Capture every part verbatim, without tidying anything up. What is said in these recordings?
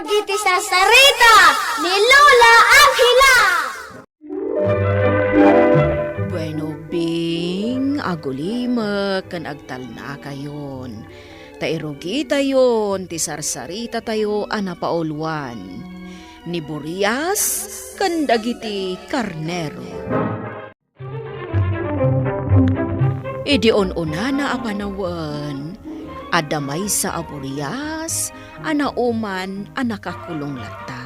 Dagiti sarsarita ni Lola Angela. Bueno, Bing, agulimek ken agtalnakayon. Ta irugitayon ti sarsaritatayo a napauluan, ni Burias ken dagiti karnero. Idi un-unana a panawen, adda maysa a burias a nauman a nakakulong latta.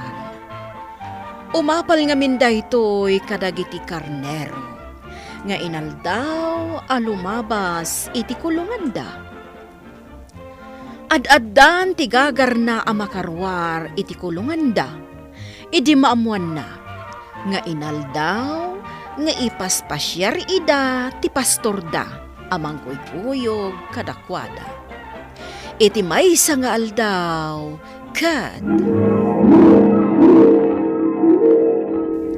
Umapal ngamin daytoy kadagiti karnero nga inaldaw a lumabas iti kulonganda. Ad-addan ti gagarna a makaruar iti kulonganda, idi maammoanna nga inaldaw nga ipaspasiar ida ti pastorda a mangkuykuyog kadakuada. Iti maysa nga aldaw, ket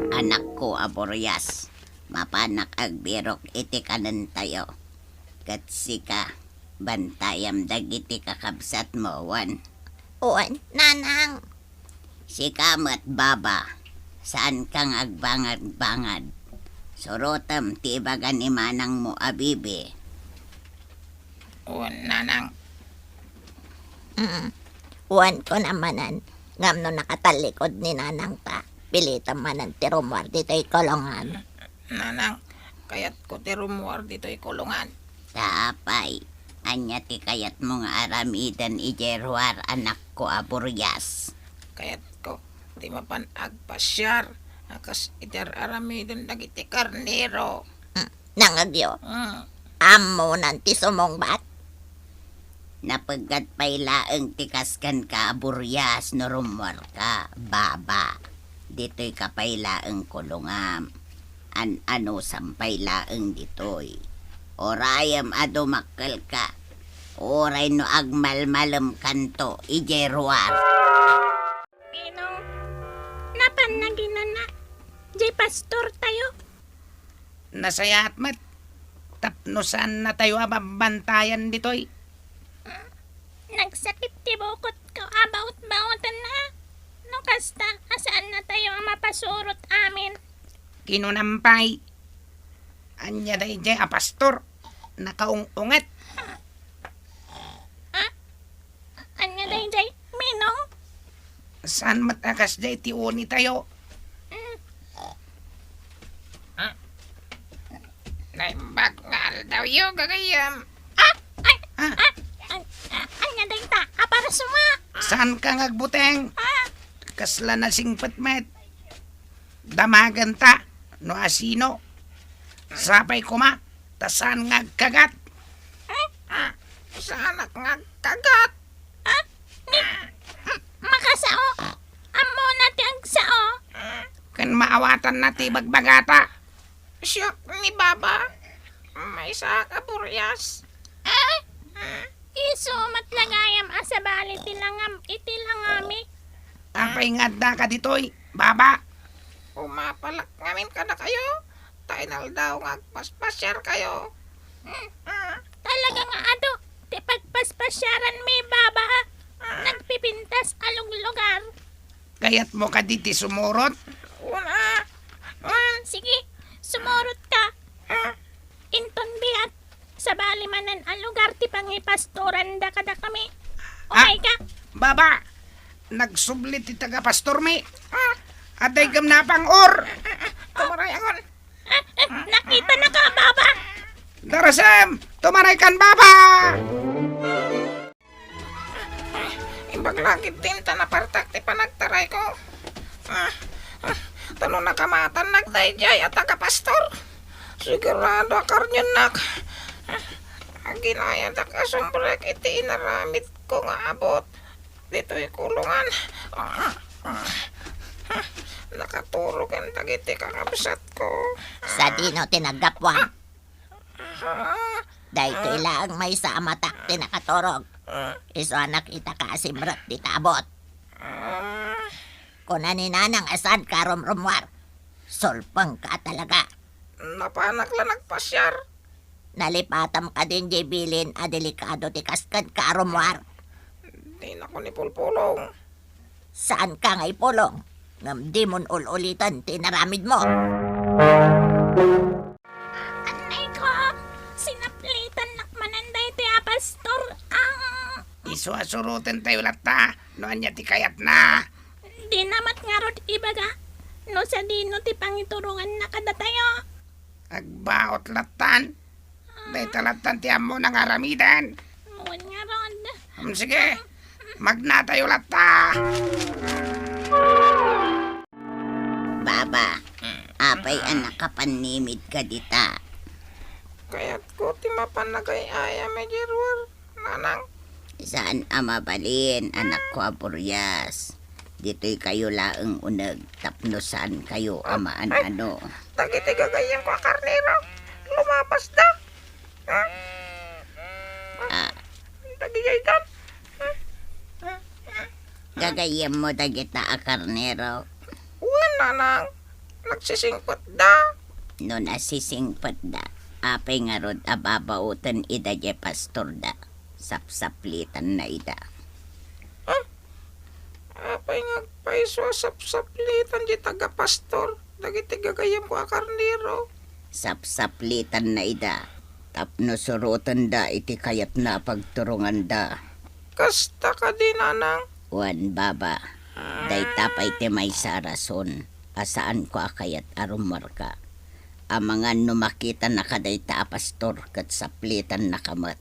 Anakko a Burias, mapanak agbirok iti kanentayo. Ket sika, bantayam dagiti kakabsatmo, wen? Wen, nanang. Sika met, baba, saanka nga agbangad-bangad. Surotem ti ibaga ni manangmo a bibi. Wen, nanang. Mm. Wen, kuna manen, ngem no nakatallikud ni nanangta, pilitem manen ti rummuar ditoy kulongan. Nanang, kayatko ti rummuar ditoy kulongan. Ta apay, ania ti kayatmo nga aramiden idiay ruar, anakko a Burias? Kayatko ti mapan agpasiar a kas iti ar-aramiden dagiti karnero. Mm, nangngegyo. Mm. Ammonan ti sumungbat. Napeggat pay laeng ti kas kenka a Burias no rummuarka, baba. Ditoyka pay laeng kulongam. An-anusam pay laeng ditoy. Urayem a dumakkelka. Uray no agmalmalemkanto idiay ruar. Ninong, napan naginana jay pastortayo? Nasayaat met tapno saannatayo a babbantayan ditoy. Nagsakit ti bukotko a baut-bauten, a. No kasta, a saannatayo a mapasurot amin. Kinunam pay, ania daydiay a pastor? Nakaung-unget. Ah? Ania daydiay, Ninong? Saan met a kasdiay ti unitayo? Mm. Ah? Naimbag nga aldawyo, gagayyem. Ah! Ay! Ah? Ah! An-, ah, ania dayta a parasuma? Saanka nga agbuteng? Ah! Kasla nasingpet met. Damagenta no asino. Sapay koma ta saan nga agkagat. Ah, saanak nga agkagat. Ah, ni, m-, makasao. Ammona ti agsao. Ken maawatanna ti bagbagata. Siak ni Baba. Maysaak a Burias. Ah? Isu met la gayam a sabali ti langam iti langami. Apay nga addaka ditoy, Baba? Umapalak ngamin kadakayo, ta inaldaw nga agpaspasiarkayo. Hmm, hmm. Talaga nga adu ti pagpaspasiaranmi, Baba. Nagpipintas a luglugar. Kayatmo kadi ti sumurot? Una. Hmm, sige, sumurotka. Hmm. Inton bigat, sabali manen a lugar ti pangipastoran da kadakami. Ah, umayka. Baba, nagsubli ti tagapastormi. Ah. Adda igem napang-or. Tumarayangon. Ah, ah, nakitanaka, Baba. Darasem, tumaraykan, Baba. Imbag la ketdin ta napartak ti panagtarayko. Ah, ah, ta no nakamatannak daydiay a tagapastor, sigurado a karnionnak. Ah, aginayadak a sumrek iti inaramidko nga abut ditoy kulongan. Ah, ah, ah, nakaturogen dagiti kakabsatko. Sadino ti naggapuan? Daytoy laeng maysa a matak ti nakaturog. Isu a nakitaka a simrek dita abut. Kuna ni Nanang a saanka a rumrummuar. Sulpengka talaga. Napanak la nagpasiar. Nalipatam kadin diay bilin a delikado ti kas kenka a rummuar. Dinako ni pulpulong. Saanka nga ipulong, ngem dimon ul-uliten ti inaramidmo. Anay ko, sinaplitannak manen daytoy a pastor. Ang Isu a surotentayo latta no ania ti kayatna. Dina met ngarud ibaga no sadino ti pangituronganna kadatayo. Agbaot lattan. Dayta lattan ti ammona nga aramiden. Wen ngarud. Hmm, sige. Magnatayo latta. Baba, apay a nakapannimidka dita? Kayatko ti mapan agay-ayam idiay ruar, nanang. Saan a mabalin, anakko a Burias. Ditoykayo laeng uneg tapno saankayo a maanano. Dagiti gagayyemko a karnero, lumapasda. Ah. Dagijaydan. Gagayyemmo dagita a karnero? Wen, nanang. Nagsisingpetda. No nasisingpetda, apay ngarud a babaoten ida diay pastorda? Sapsaplitanna ida. Ah? Apay nga agpayso a sapsaplitan diay taga-pastor dagiti gagayyemko a karnero? Sapsaplitanna ida tapno surotenda iti kayatna a pagturonganda. Kasta kadi, nanang? Wen, baba. Dayta pay ti maysa a rason a saanko a kayat a rummuarka. Amangan no makitanaka dayta a pastor ket saplitannaka met.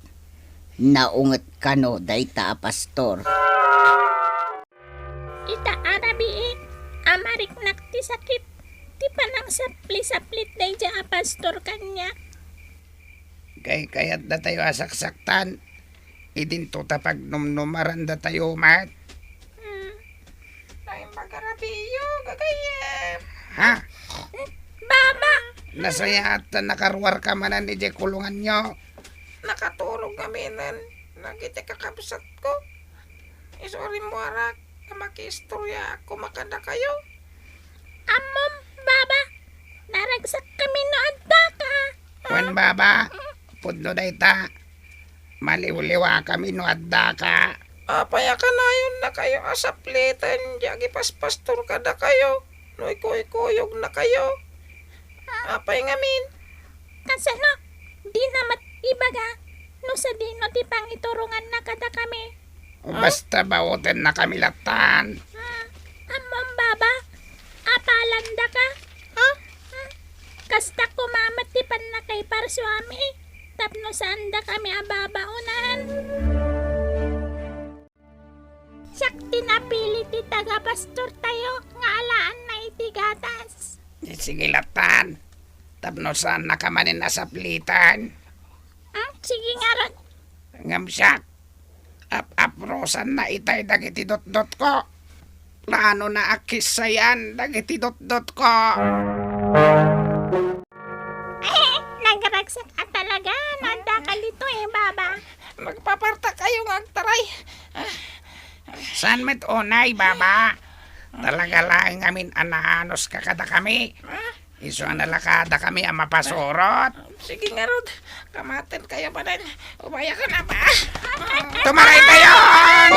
Naunget kano dayta a pastor? Ita a rabii a mariknak ti sakit ti panangsapli-saplit daydiay a pastor kaniak. Kaykayatdatayo a saksaktan, idinto ta pagnumnumarandatayo met. Hmm. Naimbag a rabiiyo, gagayyem. Ha? Baba! Nasayaat ta nakaruarka manen idiay kulonganyo. Nakaturog ngaminen dagiti kakabsatko. Isu a rimmuarak a makiistorya koma kadakayo. Ammom, baba, naragsakkami no addaka. Wen, baba, pudno dayta. Maliwliwakami no addaka. Apay a kanayonnakayo a sapliten diay agipaspastor kadakayo no ikukuyognakayo? Apay ngamin? Kasano? Dina met ibaga no sadino ti pangituronganna kadakami. Basta baotennakami lattan. Ah, ammom, baba, apalandaka. Ha? Hmm, kasta koma met ti pannakaiparsuami tapno saandakami a babaonan. Siak ti napili ti taga-pastortayo nga alaanna iti gatas. Sige lattan, tapno saannaka manen a sapliten. Hmm, sige ngarud. Ngem siak, ap-aprosanna itay dagiti dotdotko. Planona a kissayan dagiti dotdotko. Eh, nagragsak a talaga no addaka ditoy, baba. Nagpapartakayo nga agtaray. Saan met unay, baba? Talaga laeng ngamin a naanuska kadakami. Isu a nalakadakami a mapasurot. Sige ngarud, kamatenkayo manen. Umayakan a ba? Tumaraykayon!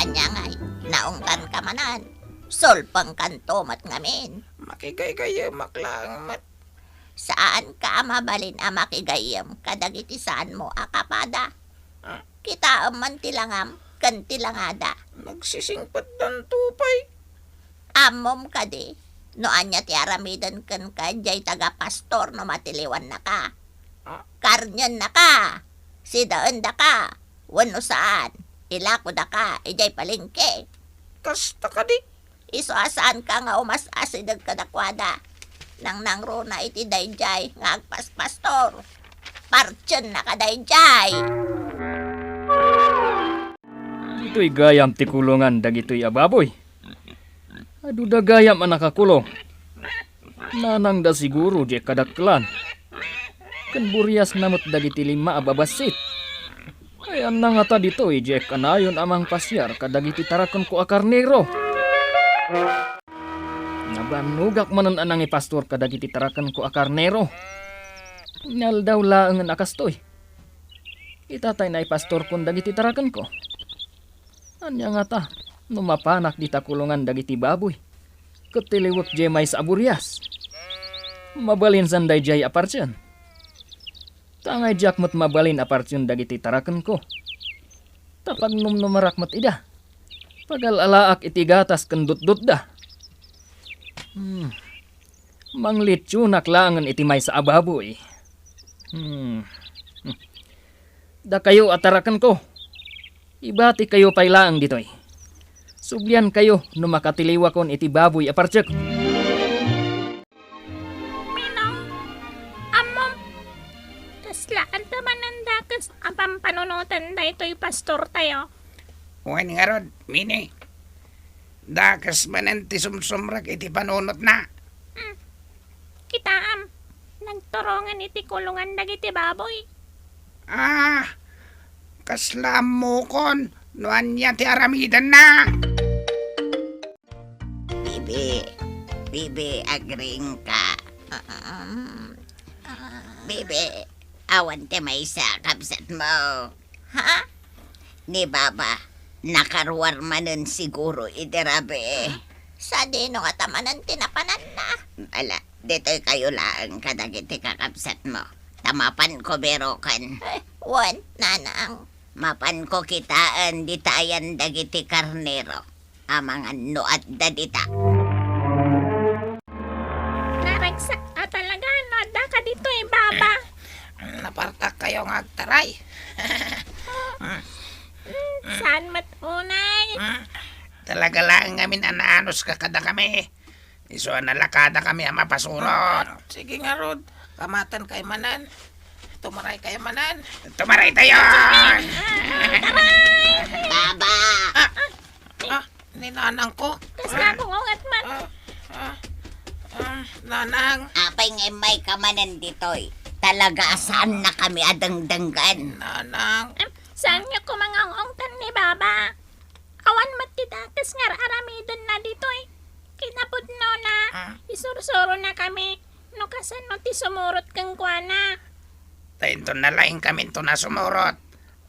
Ania ngay, naungtanka manen? Sulpengkanto met ngamin. Makigaygayemak laeng met. Saanka a mabalin a makigayyem kadagiti saanmo a kapada. Ah. Kitaem man ti langam ken ti langada. Nagsisingpetdanto pay. Ammom kadi no ania ti aramiden kenka diay taga-pastor no matiliwannaka? Ah. Karniennaka, sidaendaka, wenno saan, ilakodaka idiay palengke. Kasta kadi? Isu a saanka nga umas-asideg kadakuada. Nangnangruna iti daydiay nga agpaspastor. Partiennaka daydiay. Ditoy gayam ti kulongan dagitoy a baboy. Aduda gayam a nakakulong. Nanangda siguro diay kadakkelan. Ken buriasna met dagiti lima a babassit. Ayanna ngata ditoy diay kanayon a mangpasiar kadagiti tarakenko a karnero. Nabannogak manen a nangipastor kadagiti tarakenko a karnero. Nga aldaw laengen a kastoy. Ita tay naipastorkon dagiti tarakenko. Ania ngata no mapanak dita kulongan dagiti baboy ket tiliwek diay maysa a burias? Mabalin san daydiay a partien? Ta angay diak met mabalin a partien dagiti tarakenko. Ta pagnumnumarak met ida, pagal-alaak iti gatas ken dutdutda. Hmm. Manglitionak laengen iti maysa a baboy. Hmm. Dakayo a tarakenko, ibatikayo pay laeng ditoy. Subliankayo no makatiliwakon iti baboy a partiek. Ninong, ammom, kasla adda manen dakes a pampanunoten daytoy pastortayo. Wen ngarud, Mini. Dakes manen ti sumsumrek iti panunotna. Hmm. Kitaem, nagturongen iti kulongan dagiti baboy. Ah, kasla ammokon no ania ti aramidenna. Bibi, Bibi, agriingka. Um, Bibi, awan ti maysa a kabsatmo. Ha? Ni Baba, nakaruar manen siguro iti rabii. Sadino ngata manen ti napananna? Ala, ditoykayo laeng kadagiti kakabsatmo. Ta mapanko biroken. Eh, wen, nanang. Mapanko kitaen dita ayan dagiti karnero a mangan no adda dita. Naragsak a talaga no addaka ditoy, Baba. Napartakkayo nga agtaray. Mm, saan met unay? Mm, talaga laeng ngamin a naanuska kadakami. Isu a nalakadakami a mapasurot. Sige ngarud, kamatankay manen. Tumaraykayo manen. Tumaraytayo! Baba! Ah! Ah! Ni nanangko. Kasla a bungonget man. Ah, ah, ah, nanang. Apay nga immayka manen ditoy? Talaga a saannakami a dengdenggen. Nanang. Em, saanyo koma nga ung-ungtan ni Baba? Awan met ti dakes nga ar-aramidenna ditoy. Kinapudnona, ah, isursuronakami no kasano ti sumurot kenkuana. Ta inton nalaingkaminton a sumurot,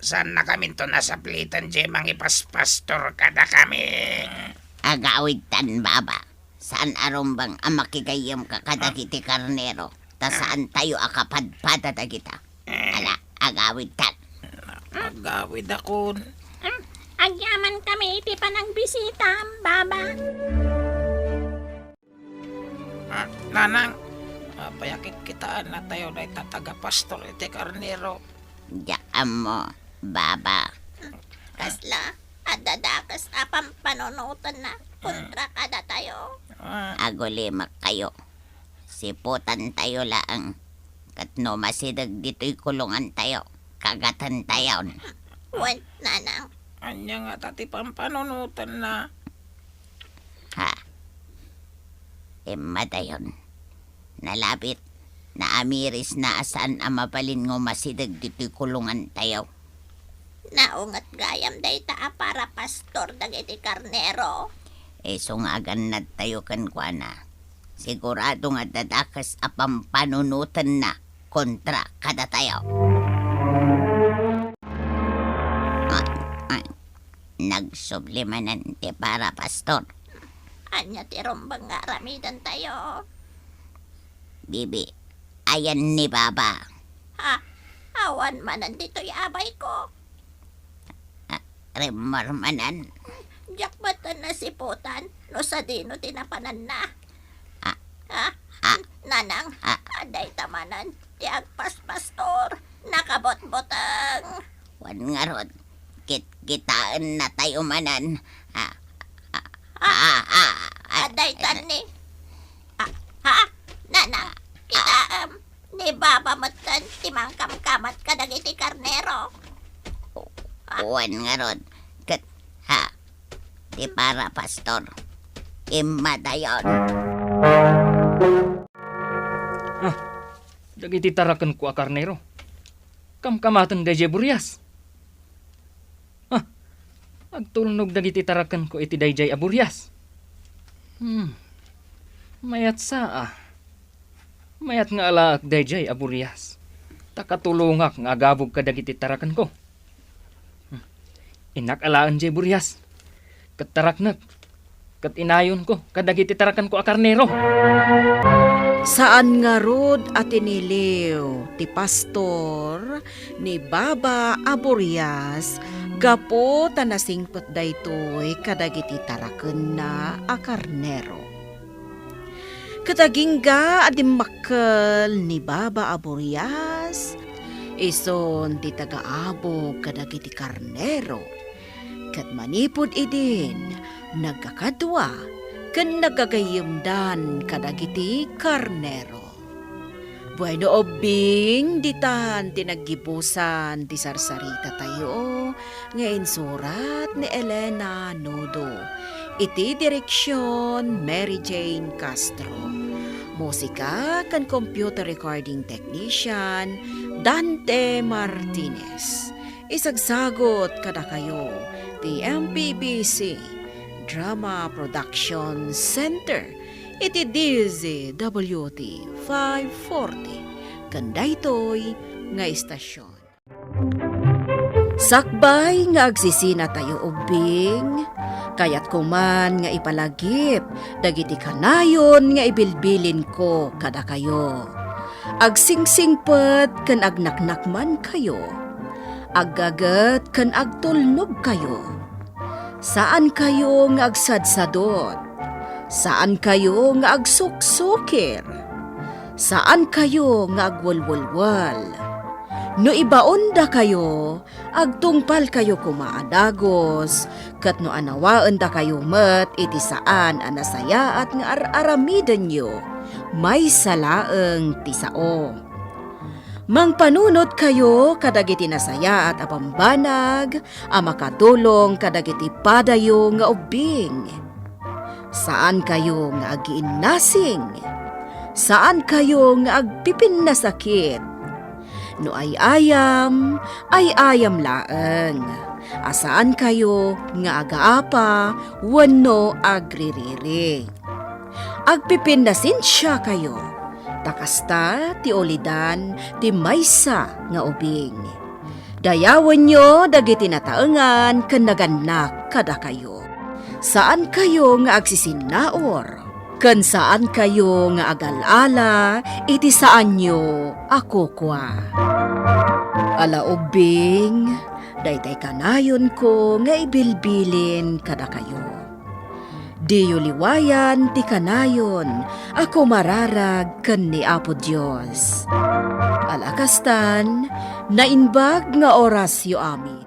saannakaminton a sapliten diay mangipaspastor kadakami. Agawidtan, Baba. Saan a rumbeng a makigayyemka kadagiti karnero, ta saantayo a kapadpada dagita. Ala, agawidtan. Agawidakon. Mm, agyamankami iti panagbisitam, Baba. Ah, nanang, apay a kitkitaennatayo dayta taga-pastor iti karnero? Diak ammo, Baba. Kasla, adda dakes a pampanunotenna kontra kadatayo. Ah. Agulimekkayo. Siputantayo laeng. Ket no masideg ditoy kulongantayo, kagatentayon. Wen, nanang. Ania ngata ti pampanunotenna? Ha? Immadayon. Nalabit, naamirisna a saan a mabalin nga umasideg ditoy kulongantayo. Naunget gayam dayta a para pastor dagiti karnero. Isu nga agannadtayo kenkuana. Sigurado nga adda dakes a pampanunotenna kontra kadatayo. Ah, ah, nagsubli manen ti para pastor. Ania ti rumbeng nga aramidentayo? Bibi, ayan ni Baba. Ha? Awan manen ditoy abayko. Ah, rimmor manen. Diak met nasiputan no sadino ti napananna. Ah, ah, nanang, ah, adda ita manen ti agpaspastor, nakabutbuteng. Wen ngarud, kitkitaennatayo manen. Ah, ah, ah, ah, ah, adda ita ni. Ah, ha? Nanang, kitaem. Ni Baba metten ti mangkamkamat kadagiti karnero. Wen ngarud, ket, ha, ti para pastor, immadayon. Ah, dagiti tarakenko a karnero, kamkamaten daydiay burias. Ah, agtulnog dagiti tarakenko iti daydiay a burias. Hmm. Mayat sa, ah. Mayat nga alaek daydiay a burias. Ta katulongak nga agabog kadagiti tarakenko. Hmm. Innak alaen jay burias, ket taraknek, ket inayonko kadagiti tarakenko a karnero. Saan ngarud a tiniliw ti pastor ni Baba a Burias gapu ta nasingpet daytoy kadagiti tarakenna a karnero. Ket agingga a dimmakkel ni Baba a Burias, isun ti tagaabog kadagiti karnero. Ket manipud idin, nagkakadua ken nagkagayyemdan kadagiti karnero. Bueno, ubbing, ditan ti naggibusan ti sarsarita tayo nga insurat ni Elena Nudo. Iti direksyon, Mary Jane Castro. Musika ken computer recording technician, Dante Martinez. Isagsagot kadakayo ti M P B C Drama Production Center iti D Z W T five forty, ken daytoy nga istasyon. Sakbay nga agsisinatayo ubbing, kayatko man nga ipalagip dagiti kanayon nga ibilbilinko kadakayo. Agsingsingpet ken agnaknakmankayo. Aggaget ken agtulnogkayo. Saankayo nga agsadsadot. Saankayo nga agsuksukir. Saankayo nga agwelwelwel. No ibaondakayo, agtungpalkayo koma a dagus, ket no anawaendakayo met iti saan a nasayaat nga ar-aramidenyo, maysa laeng ti sao. Mangpanunotkayo kadagiti nasayaat a bambanag a makatulong kadagiti padayo nga ubbing. Saankayo nga agiinnasing. Saankayo nga agpipinnasakit. No ay-ayam, ay-ayam laeng. A saankayo nga agaapa wenno agririri. Agpipinnasensiakayo, ta kasta ti ulidan ti maysa nga ubing. Dayawenyo dagiti nataengan ken nagannak kadakayo. Saankayo nga agsisinnaur, ken saankayo nga agal-ala iti saanyo a kukua. Ala ubbing, daytay kanayonko nga ibilbilin kadakayo. Diyo liwayan ti kanayon a kumararag ken ni Apo Dios. Ala kastan, naimbag nga orasyo amin.